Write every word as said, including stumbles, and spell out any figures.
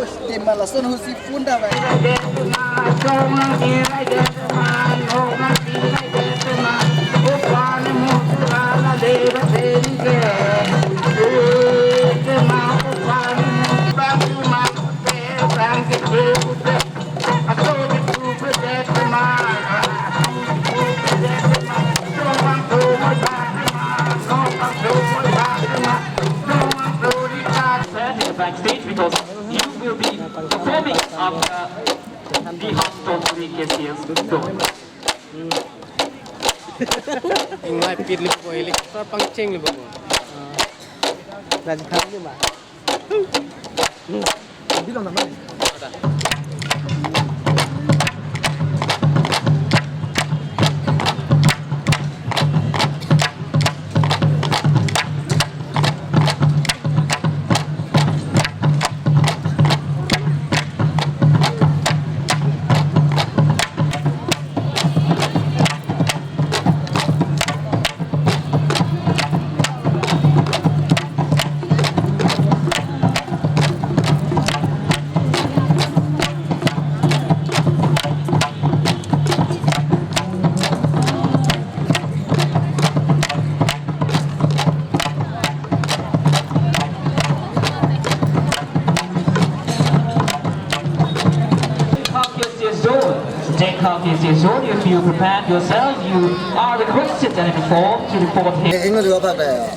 Ush, tim ma lason husi phone ta bai. Backstage because you will be performing after the Hot Stone three K C S tour. Ingmai pit lipo, helicopter pangcheng lipo. Rajasthan ni ma. Hindi lang naman eh. Zone. Take half is your zone. If you prepared yourself, you are requested and informed to report here. English apa ya?